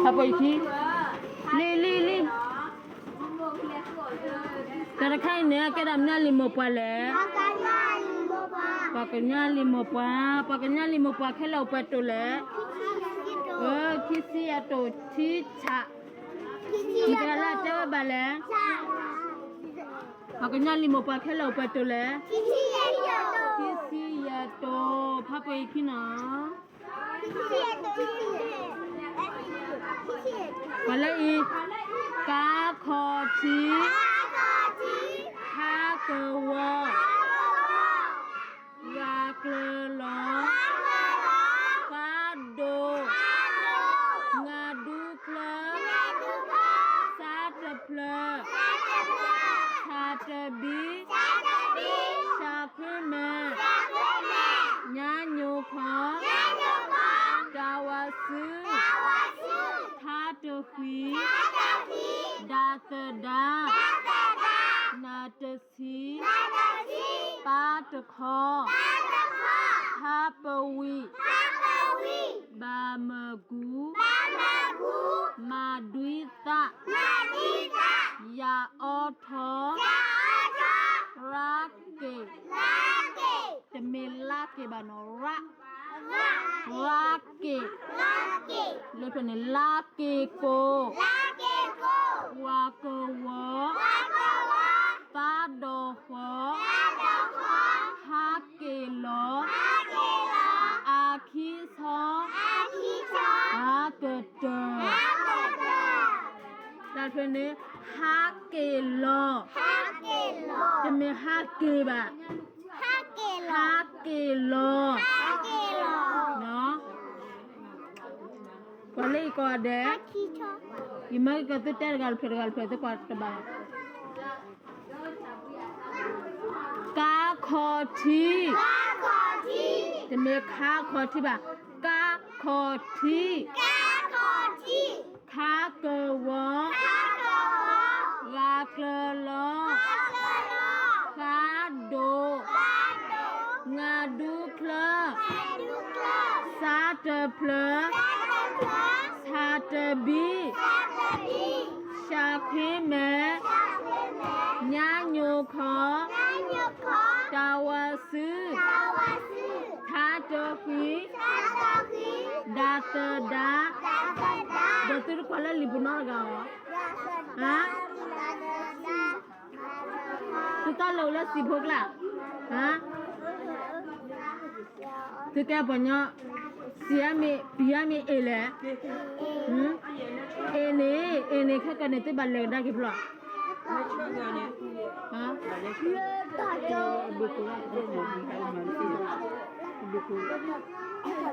ဖးပှဲၤခံ, လံ လံ လံ. တၢ်တခါအံၤန့ၣ် ကဲဒၣ်မနုၤလံာ်မိၢ်ပှၢ်လဲၣ်. ပှၤကညီလံာ်မိၢ်ပှၢ်, ပှၤကညီလံာ်မိၢ်ပှၢ်ခဲလၢာ်အိၣ်ပှဲၤတိၢ်လဲၣ်. ခံဆံယဲၢ်တိၢ်, ထံဆး, မတၤတဂၤလၢအတဲဝဲဘၣ်လဲၣ်. ပှၤကညီလံာ်မိၢ်ပှၢ်ခဲလၢာ်အိၣ်ပှဲၤတိၢ်လဲၣ်. ခံဆံယဲၢ်တိၢ်, ဖးပှဲၤအံၤခံနီၤ. ပှၤလၢအံၤ, ကါခီၣ်ထံ, ဟါကဝီၤ, ဂၤကျၢၤလီၤ, ပၢ်ဒိၣ်, ငါဒူချၢ, စါတဖျၢၣ်, ဆးတဘံ, စှၤခွ့မဲာ်, ညါညိၣ်ခီ, တၢ်ဝးစု, ထါတဃံ, ဒၣ်သဒါ, နၢ်တဆံ, ပၢ်တခီ, ဟါပဝံၣ်, ဘၣ်မၢကူ, မၤဒွံသး, ယၤအီထီ, ရါက့ၣ်, တမ့ၢ်လါက့ၣ်ဘၣ်နီၤ, ရါ, ရါက့ၣ်, လၢဖဲန့ၣ် လါက့ၣ်ကိၣ်, ဝၤကဝီၤ, သါဒီၣ်ဃီ, ဟါက့ၣ်လီၤ, အခံဆီ, ဟါကတၢၢ်, တၢ်ဖဲန့ၣ် ဟါက့ၣ်လီၤ, တမ့ၢ်ဟါက့ၣ်ဘၣ်, ဟါက့ၣ်လီၤ, ပှၤလၢအံၤကိးဂၤဒဲး, ယမ့ၢ်ကသုတဲတဂၤတဖျၢၣ်တဂၤတဖျၢၣ် သုကွၢ်တဘၣ်. ကါခီၣ်ထံ, တမ့ၢ်ခါခီၣ်ထံဘၣ်, ကါခီၣ်ထံ, ခါကဝီၤ, ဂၤကျၢၤလီၤ, ပၢ်ဒိၣ်, ငါဒူချၢ, စါတဖျၢၣ်, ဆးတဘံ, စှၤခွ့မဲာ်, ညါညိၣ်ခီ, တၢ်ဝးစု, ထါတဃံ, ဒၣ်သဒါ,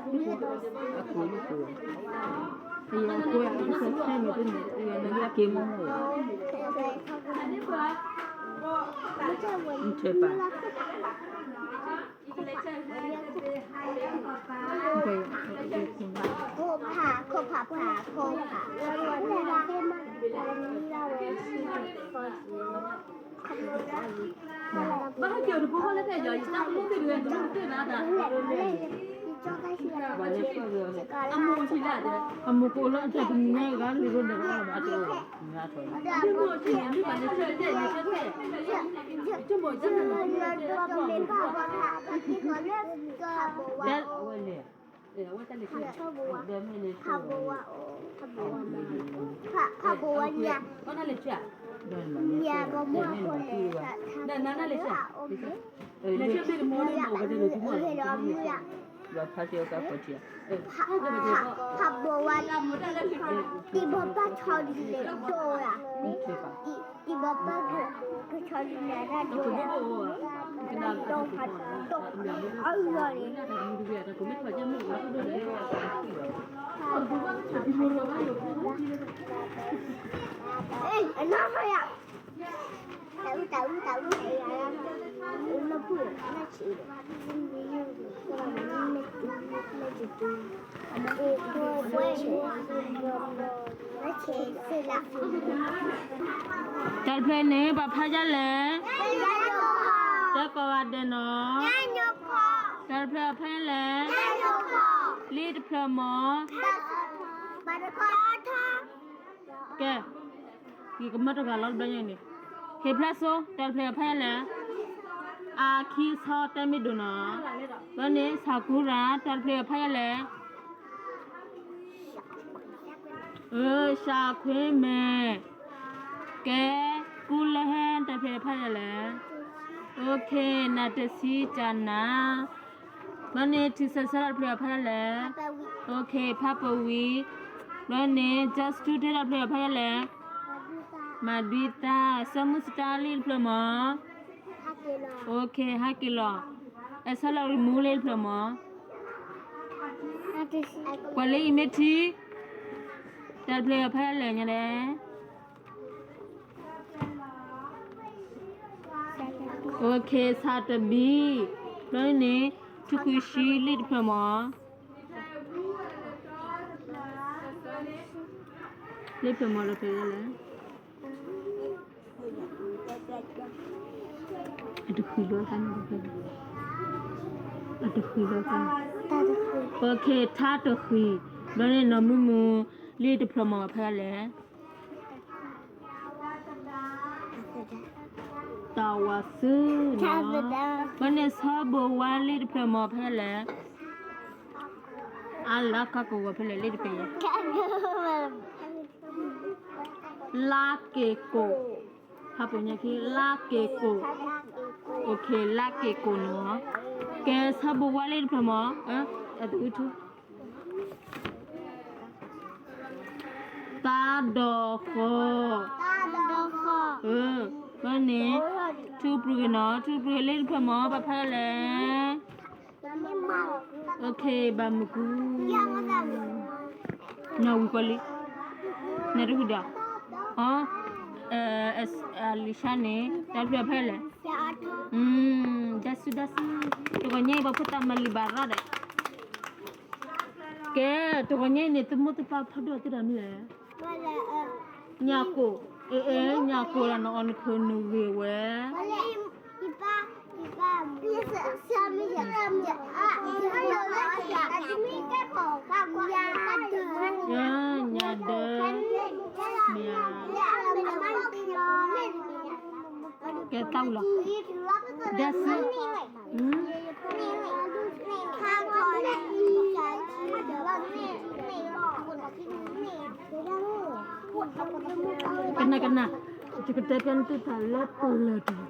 ဒီးသုတကွၢ်လၢလံာ်ပူၤနီတဂၤဧါ. သုတၢ်လီၢ်အိၣ်လၢစံာ်ဖိကျါ, သုတဲပှၤညီ, စံာ်အါမ့ၢ်ပံၤအါမ့ၢ်အ့ၣ်လဲၣ်, အ့ၣ်န့ၣ်, အ့ၣ်န့ၣ်ခဲကနံၣ်သုဘၣ်လဲၤကဒါက့ၤဖျီၣ်. အမိၢ်ကအိၣ်လၢအတၢ်တနံၤညါဂၤလံၤရိဒၣ်တၢ်ဘၣ်တအိၣ်, အဝဲလဲၣ်, အဝဲတၢ်လဲၣ်, ဖးဘိဝါ, ဖးဘိဝါညါ, ညါဘီမုၢ်အဃိန့ၣ်, နနလဲၣ်, ဖးဘိဝါ, တံၤဘီပၢ်ဆီဒ်လဲၣ်ဒိၣ်ဧါ, တံၤဘီပၢ်ကဆီဒ်လဲၣ်ဒိၣ်ဧါ, ဒိၣ်ဖးဒိၣ်, အၢၣ်လီၤန့ၣ် အနီၢ်ဖးယၤ, တၢ်အူတၢ်အူတၢ်အူတၢ်ယၤ, လၢပူၤလၢဆံး, လၢဆံး, လၢဆံး, လၢဆံး, လၢဆံး, တၢ်တဖျၢၣ်န့ၣ် ပှၤဖးယါလဲၣ်, တဲကိးဂၤဒဲးနီၤ, တၢ်တဖျၢၣ်ဖးယါလဲၣ်, လံာ်တဖျၢၣ်မ့ၢ်, ပှၤတခီ ကဲ, ယကမၢတဂၤလီၤတဘျီညါန့ၣ်, ဟ့ၣ်ဖျါစိ တၢ်တဖျၢၣ်အဖးယလဲၣ်, အခံဆီတဲမ့ၢ်ဒိၣ်နီၤ, ဘျီန့ၣ် ဆာကူရၤ တၢ်တဖျၢၣ်အဖးယလဲၣ်, အၡးခွ့မဲာ်, ကဲ, ကူလၢဟဲ တၢ်တဖျၢၣ်အဖးယလဲၣ်, နတဆံကနၤ, ဘျီန့ၣ် ထံဆၢဆၢ တၢ်တဖျၢၣ်အဖးယလဲၣ်, ဖးပဝံၤ, ဘျီန့ၣ် just two တဲ တၢ်တဖျၢၣ်အဖးယလဲၣ်, မၤဒွံသး, စီၤမုၢ်စတါလံတဖျၢၣ်မၢ်, ဟဲက့ၤလီၤ, အဆၢလီၤရံမူလံတဖျၢၣ်မၢ်, ပှၤလၢအံၤမ့ၢ်ထံ, တၢ်တဖျၢၣ်အဖးယလဲၣ်ညါဒဲး ဆးတဘံ, ဘျီန့ၣ် ထူခွံဆံလံတဖျၢၣ်မၢ်, လံတဖျၢၣ်မၢ် တၢ်တဖျၢၣ်အဖးယလဲၣ်, အတဃံလီၤသးန့ၣ်, အတဃံလီၤသး, ထါတဃံ, ဘျီန့ၣ် နီၢ်မုာ်မုာ်လံတဖျၢၣ်မၢ် အဖးယလဲၣ် တၢ်ဝးစုနီၤ, ဘျီန့ၣ် ဆၢဘိဝါလံတဖျၢၣ်မၢ် ဖဲလဲၣ်, အလၢကကဝီၤဖဲလဲၣ်လံတဖျၢၣ်, လါက့ၤကိၣ်, ဖးပိာ်ညါခံ လါက့ၤကိၣ်, လါက့ၤကိၣ်နီၤ, ကဲ ဆၢဘိဝါလံတဖျၢၣ်မၢ်, အတအုထူ သးဒီၣ်ဃီၤ, ဘျီန့ၣ် ထူပြံၤက့ၤနီၤ, ထူပြံၤက့ၤလံတဖျၢၣ်မၢ် ပဖးလဲၣ်, ဘၣ်မုာ်ကူ, နဝံၤကီလံ, နတဝံၤဒီး, အလံၤဆါန့ၣ် တၢ်တဖျၢၣ်ဖဲလဲၣ်, ဒၣ်ဆူဒၣ်ဆူ, တဂီၤညါအံၤ ပှၤဖိသၣ်မၤလံာ်ဘၣ်ရၣ်ဒီး ကဲ, တဂီၤညါအံၤန့ၣ် သုမိၢ်သုပၢ်ဖးဒိၣ်သုတၢ်မနုၤလဲၣ်, ညၣ်ကိၣ်, အ့ အ့ ညၣ်ကိၣ်ဒီးနအီနခုးနဂ့ၤဝဲ, ညၣ်ဒၢ, မ့ၢ်ဧါ, ကဲတၢ်ဝံၤလီၤ, ဒၣ်ဆူ ကနၣ်ကနၣ်, ယကတဲပျဲနသုတၢ်လၢပလၢၢ်တၢ်,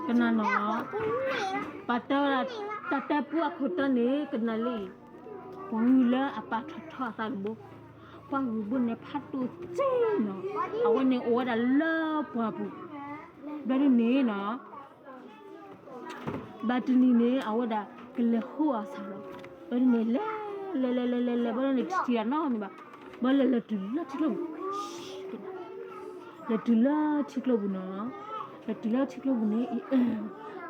ကနၣ်နီၤ, ပှၤတဲဝဲဒၣ် တၢ်တဲပူအခိၣ်တီန့ၣ် ကနၣ်လံ, ဂုၢ်လၢအပာ်ထီၣ်ထီအသးတဘိ, ပှၤဂုၢ်ဘိန့ၣ်ဖးဒိၣ်စ့ၢ်နီၤ, အဝဲန့ၣ်အိၣ်ဝဲဒၣ်လၢပှၢ်ပူၤ, ဘျီဒ်န့ၣ်နီၤ ဘၣ်တနံၤန့ၣ် အဝဲဒၣ်ကလဲၤဟိအီၣ်ဆၣ်လီၤ. ဘျီဒ်န့ၣ် လဲၤ လဲၤ လဲၤ လဲၤ လဲၤ လဲၤ ဘျီဒ်န့ၣ် တထံၣ်တၢ်နီတမံၤဘၣ်. ဘျီလဲၤလဲၤတုၤလၢထံကျိပူၤ, လဲၤတုၤလၢထံကျိပူၤနီၤ, လဲၤတုၤလၢထံကျိပူၤန့ၣ်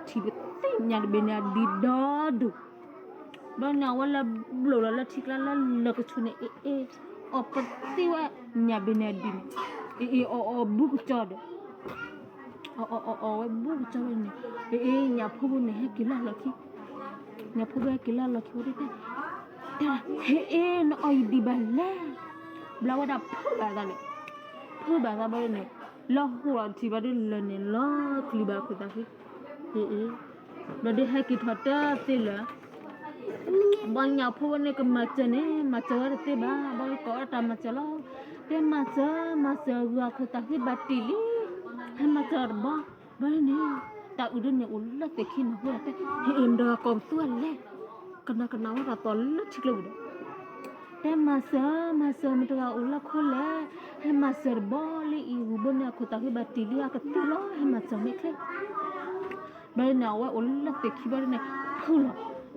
ထံၣ်ပသ့ၣ်ညါတဘ့ၣ်န့ၣ် အဒံးဒီဒူၣ် ဘျီန့ၣ် အဝဲလၢဘျိးလီၤလၢထံကျါလၢလၢာ်ကဆူးန့ၣ် အ့ၣ်အ့ၣ်, အီၣ်ပသ့ၣ်ဝဲညၣ်ဘ့ၣ်န့ၣ်အဒံးန့ၣ်, အ့ၣ်အ့ၣ် အီၣ်အီၣ်ဘူးကစီဒီး, အီၣ်အီၣ်အီၣ်အီၣ်ဝဲဘူးကစီဝဲန့ၣ်, အ့ၣ်အ့ၣ် ညၣ်ဖိဘိန့ၣ် ဟဲက့ၤလၢလီၢ်ခံ, ညၣ်ဖိဘိဟဲက့ၤလၢလီၢ်ခံဝဲဒၣ်, တဲဒၣ် အ့ၣ်အ့ၣ် နအီၣ်ယဒံးဘၣ်လဲၣ်, ဘျီဝဲဒၣ်ဖုးဘၣ်သးန့ၣ်, ဖုးဘၣ်သးဘျီန့ၣ်, လၢဟိလီၤထံဘျီဒ်လဲၣ်န့ၣ် လီၤကျံၤဘၣ်ခိၣ်သးဃံ, အ့ၣ်အ့ၣ် ဘျီဒ်ဟဲက့ၤထီၣ်တသ့လၢၤ, ဘၣ်ညၣ်ဖိဝဲန့ၣ် ကမၤစၢၤန့ၣ် မၤစၢၤဝဲတသ့ဘၣ်, ဘျီကိးဝဲတၢ်မၤစၢၤလီၤ, တဲမၤစၢၤ မၤစၢၤဂုၤအခိၣ်သးဃံဘၣ်တံၢ်လံ, ဟဲမၤစၢၤတဘျီ, ဘျီန့ၣ်, တၢ်အုးဒ်န့ၣ်အိၣ်လၢသ့ၣ်ခံန့ၣ် ဟဲတဲ ဟ့ၣ်အ့ၣ် မတၤကိးပသူဝဲလဲၣ်, ကနၣ်ကနၣ်ဝဲဒၣ်သီလၢထံကျိပူၤဒီး, တဲမၤစၢၤ မၤစၢၤ မတၤဂၤအိၣ်လၢခိလဲၣ်, ဟဲမၤစၢၤတဘျီလံအံၤ ဂုၢ်ဘိန့ၣ်အခိၣ်သးဃံဘၣ်တံၢ်လံ အကသံလီၤ ဟဲမၤစၢၤမ့ၢ်ချ့ ဘျီဒ်န့ၣ် အဝဲအိၣ်လၢသ့ၣ်ခံဘျီဒ်န့ၣ် ဖုလီၤ,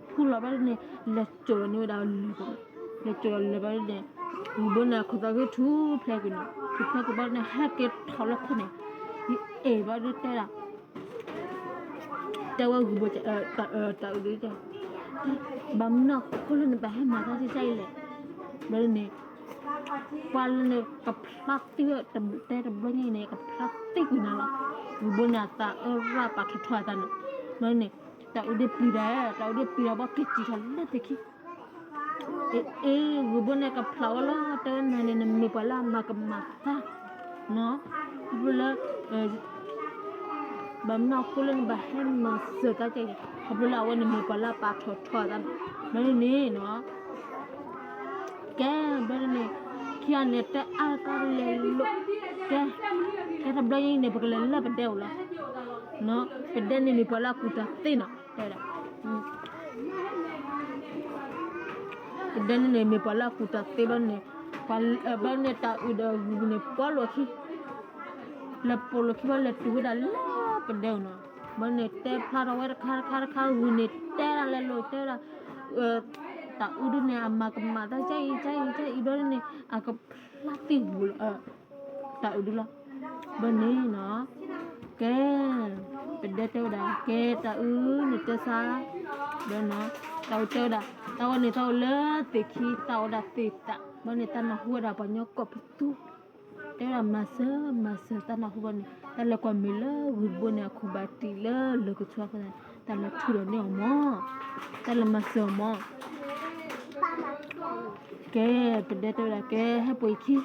ဖုလီၤဘျီဒ်န့ၣ် လဲၤစိာ်လီၤန့ၢ်ဝဲဒၣ်လၢၢ်ပူၤ, လဲၤစိာ်လီၤလၢၢ်ဘျီဒ်န့ၣ်, ဂုၢ်ဘိန့ၣ်အခိၣ်သးဃံထူၣ်ဖျဲးကွံာ်န့ၣ်, ထူၣ်ဖျဲးကွံာ်ဘျီဒ်န့ၣ် ဟဲက့ၤထီၣ်လၢခိန့ၣ်, အ့ၣ်ဘျီဒ်တဲဒၣ် တဲဝဲဂုၢ်ဘိ တၢ်အုးဒ်တဲ, ဘၣ်မနုၤအဃိလၢနဘၣ်ဟဲမၤတၢ်ဒ်အံၤလဲၣ်, ဘျီဒ်န့ၣ် ပှၤလၢန့ၣ် ကဖျါသံဝဲ တဲတဘျီညါအံၤန့ၣ် ကဖျါသံကွံာ်နၤလီၤ, ဂုၢ်ဘိန့ၣ်အသးအၢရၣ် ပာ်ထီၣ်ထီအသးန့ၣ်, ဘျီန့ၣ် တၢ်အုးဒ်ပျံၤဒီး တၢ်အုးဒ်ပျံၤဒီး ဘၣ်က့ၤစံၣ်ထီၣ်လၢသ့ၣ်ခံ, အ့ၣ် ဂုၢ်ဘိန့ၣ်ကဖျါဝဲလီၤ, တဲဝဲနၤန့ၣ် နမ့ၢ်ပှၤလၢအမၤကမၣ်သး နီၤ, ခီဖျိလၢ ဘၣ်မနုၤအဃိလၢနဘၣ်ဟဲမၤစၢၤတၢ်ကဲ, ခီဖျိလၢအဝဲန့ၣ်မ့ၢ်ပှၤလၢအပာ်ထီၣ်ထီအသးန့ၣ်, ဘၣ်န့ၣ်န့ၣ်နီၤ, ကဲ, ဘၣ်န့ၣ်န့ၣ်, ခံဂၤန့ၣ်တဲအါတၢ်လဲၤလိာ်, ကဲ, ကဲတဘျီညါအံၤန့ၣ် ပကလဲၤလၢပဒဲအိၣ်လီၤ, ပဒဲန့ၣ်မ့ၢ်ပှၤလၢအကူၣ်တၢ်သ့နီၤ, တဲဝဲဒၣ် ပဒဲန့ၣ်န့ၣ် မ့ၢ်ပှၤလၢအကူၣ်တၢ်သ့ဘၣ်န့ၣ်, ဘၣ်န့ၣ်တၤအုးဒီးဂုၢ်န့ၣ် ပိာ်လိာ်အခံ, လဲၤပိာ်လိာ်ခံဘၣ်လဲၤတုၤဝဲဒၣ်လၢပဒဲအိၣ်နီၤ, ဘၣ်န့ၣ်တဲဖျါထီၣ်ဝဲတခါတခါတခါ ဂုၢ်န့ၣ်တဲဒၣ်လဲၤလိာ်တဲဝဲဒၣ်, တၤအုးဒုန့ၣ် အမၤကမၣ်တၢ်ကအံၤကအံၤကအံၤဘျီဒုန့ၣ် အကဖျါသံၣ်ဝူၤလီၤ တၤအုးဒုလီၤ, ဘၣ်န့ၣ်နီၤ, ကဲ, ပဒဲတဲဝဲဒၣ် ကဲတၤအုးန့ၣ်တဲဆါ, ဘၣ်နီၤ, တၤအုးတဲဝဲဒၣ် တၢ်ဝဲန့ၣ်တၢ်အိၣ်လၢသ့ၣ်ခံ တၢ်အိၣ်ဒၣ်သ့ၣ်သး, ဘၣ်န့ၣ်တၢ်နၢ်ဟူဝဲဒၣ်ပှၤကညီကိးပသူ, တဲဝဲဒၣ်မၤစၢၤ မၤစၢၤတၢ်နၢ်ဟူဘၣ်န့ၣ် တၢ်လဲၤကွၢ်မဲာ်လၢဂုၢ်တဘိန့ၣ် အခိၣ်ဘၣ်တံၢ်လၢလၢၢ်ကဆီအဃိန့ၣ် တၢ်လဲၤထုးထီၣ်န့ၢ်အီၤမၢ်, တၢ်လဲၤမၤစၢၤအီၤမၢ်, ကဲ, ပဒဲတဲဝဲဒၣ် ကဲဟဲပိာ်ယခံ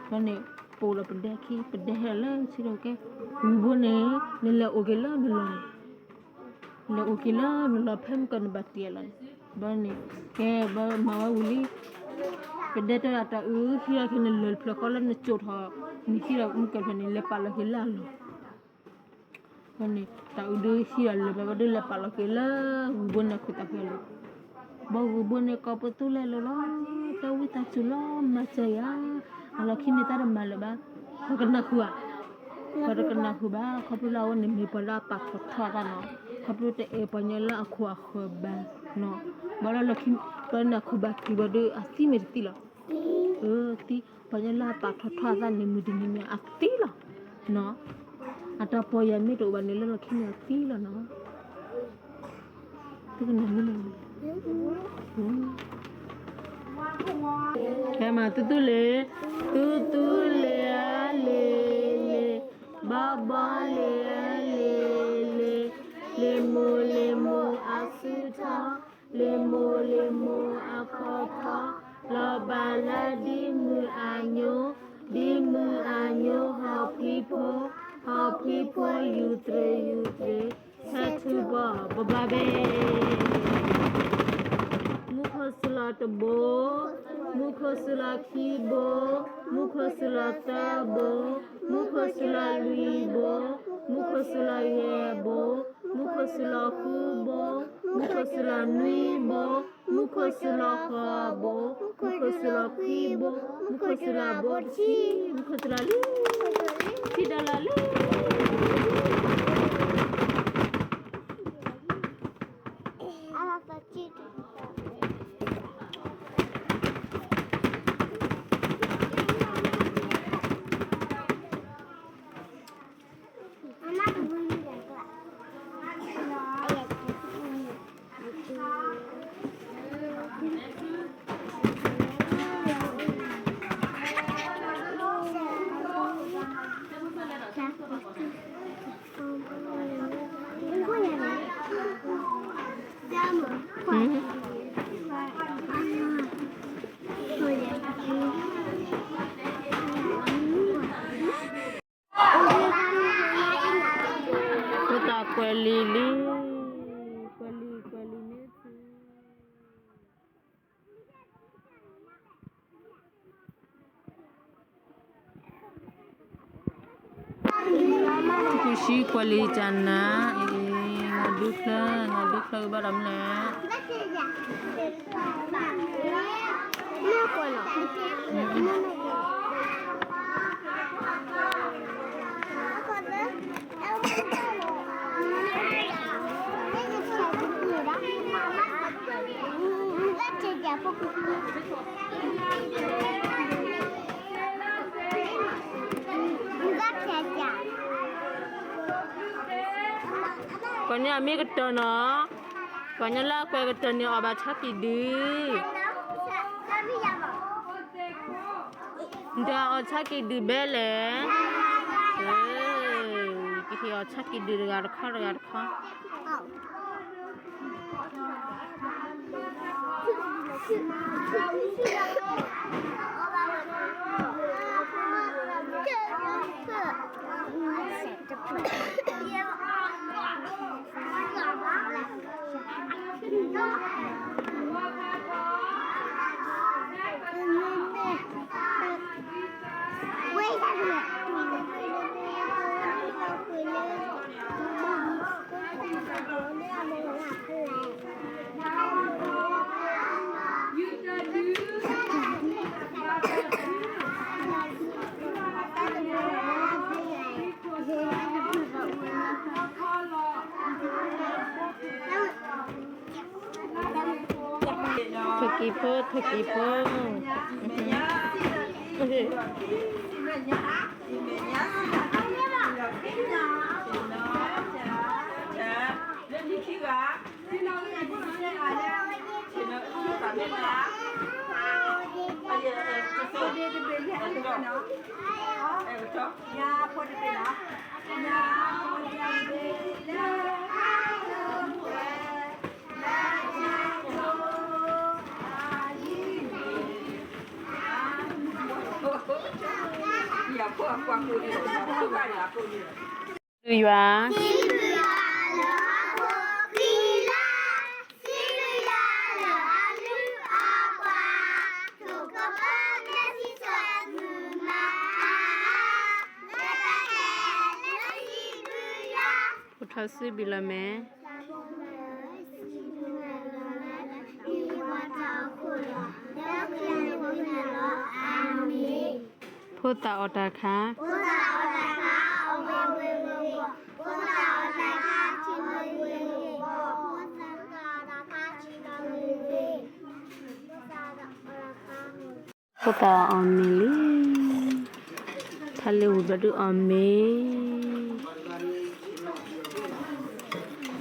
ဘၣ်န့ၣ် ပိာ်လီၤပဒဲခံ ပဒဲဟဲလၢဆံးဒီးကဲ, ဂုၢ်ဘိန့ၣ် နလဲၤအိၣ်က့ၤလၢနလီၢ်န့ၣ်, လဲၤအိၣ်က့ၤလၢနလီၢ်ဖဲမုၢ်ကီၢ်နဘၣ်တံာ်အလီၢ်န့ၣ်, ဘၣ်န့ၣ် ကဲဘၣ်မၤဝဲဝံၤလံ, ပဒဲတဲဒၣ်တၤအုး ဟံးလီၤက့ၤနလၢၢ်တဖျၢၣ်ဃီလၢနစိာ်ထီၣ် နဟံးလီၤမုၢ်ကီၢ်တဖျၢၣ်န့ၣ် လဲၤပာ်လီၤက့ၤလၢအလီၢ် ဘၣ်န့ၣ် တၤအုးဒုဟံးဒီးလၢၢ်ဘၣ်ဘၣ်ဒုလဲၤပာ်လီၤက့ၤလၢဂုၢ်ဘိန့ၣ်အခိၣ်သးဖဲအလီၢ်, ဘၣ်ဂုၢ်ဘိန့ၣ်ကိးပသူလဲၤလိာ်လီၤ, တၢ်ဝံသးစူၤလီၤ မၤစၢၤယၤ, အလီၢ်ခံန့ၣ်တၢ်တမၤလၢၤဘၣ်, ပှၤကနၢ်ဟူဧါ, ပှၤတကနၢ်ဟူဘၣ် ခီဖျိလၢအဝဲန့ၣ်မ့ၢ်ပှၤလၢအပာ်ထီၣ်ထီအသးနီၤ, ခီဖျိတအဲၣ်ပှၤကညီလၢအခိၣ်အဃၢၤဘၣ်နီၤ, ဘၣ်လၢလီၢ်ခံ ဘၣ်န့ၣ်အခိၣ်ဘၣ်တံၢ်ဘၣ်ဒုးအသံမ့ၢ်တသံလီၤ သံ, ပှၤကညီလၢအပာ်ထီၣ်ထီအသးန့ၣ် မုၢ်တနံၤန့ၣ်အသံလီၤ, နီၤ, အတၢ်ပီၢ်ယၤမ့ၢ်တအိၣ်ဘၣ်န့ၣ် လၢလီၢ်ခံန့ၣ်အသံလီၤနီၤ, သုကနၢ်မုၢ်နီၤ, ဖဲမၤသူသူလ့ၤ, သူသူလ့ၤဧၢလ့ၤလ့ၤ, ဘီဘီလ့ၤဧၢလ့ၤလ့ၤ, လ့ၤမိၢ်လ့ၤမိၢ်အစုထီ, လ့ၤမိၢ်လ့ၤမိၢ်အခီၣ်ထီ, လီၤဘၣ်လၢဒ်မုၢ်အညိ, ဒ်မုၢ်အညိဟီၣ်ဖှံဖိ, ဟီၣ်ဖှံဖိယူၤတြ့ၤယူၤတြ့ၤ, ဆဲထူဘီဘီဘၣ်ဘ့ၣ် မူခိၣ်စူၤလီၤတဘိ, မူခိၣ်စူၤလီၤခံဘိ, မူခိၣ်စူၤလီၤသၢဘိ, မူခိၣ်စူၤလီၤလွံၢ်ဘိ, မူခိၣ်စူၤလီၤယဲၢ်ဘိ, မူခိၣ်စူၤလီၤဃုဘိ, မူခိၣ်စူၤလီၤနွံဘိ, မူခိၣ်စူၤလီၤဃိးဘိ, မူခိၣ်စူၤလီၤခွံဘိ, မူခိၣ်စူၤလီၤဘိတဆံ, မူခိၣ်စူၤလီၤလံ, ထံဒီလီၤလံ ဖိသၣ်ကွဲးလံာ်လံ, ကွဲးလံာ်ကွဲးလံာ်မ့ၢ် ကူၣ်ဆံကွဲးလံာ်ကနၤ, အ့ၣ်, နီၢ်ဒူချၢ, နီၢ်ဒူချၢဘၣ်ဒီးမနုၤလဲၣ်. ကွၢ်န့ၣ်အမ့ၢ်ကတၢၢ်နီၤ, ပှၤကညီလၢအကွဲးကတၢၢ်န့ၣ် အီၣ်ဘၣ်ဆါကံၢ်ဒုၣ်, နတအီၣ်ဆါကံၢ်ဒုၣ်ဘဲလဲၣ်, ကဟ့ၣ်အီၣ်ဆါကံၢ်ဒုၣ်တဂၤတခီတဂၤတခီ. ထီၣ်ကံၢ်ဖိ, ထီၣ်ကံၢ်ဖိ. ယွၤ, အိၣ်ထီၣ်စုဘံၣ်လီၤမဲာ်. ဖိသၣ်အီၣ်တၢ်ခါ, ဖိသၣ်အီၣ်မ့ၤလံ, ဖးလ့ဝံၤဘျီဒုးအီၣ်မ့ၤ,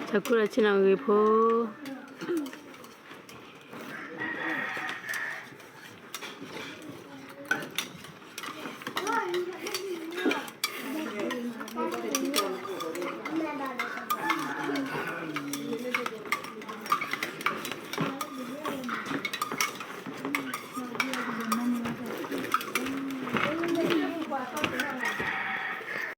တၢ်ကူၣ်တၢ်ဆ့ၣ်နီၤဂ့ၤဖိ.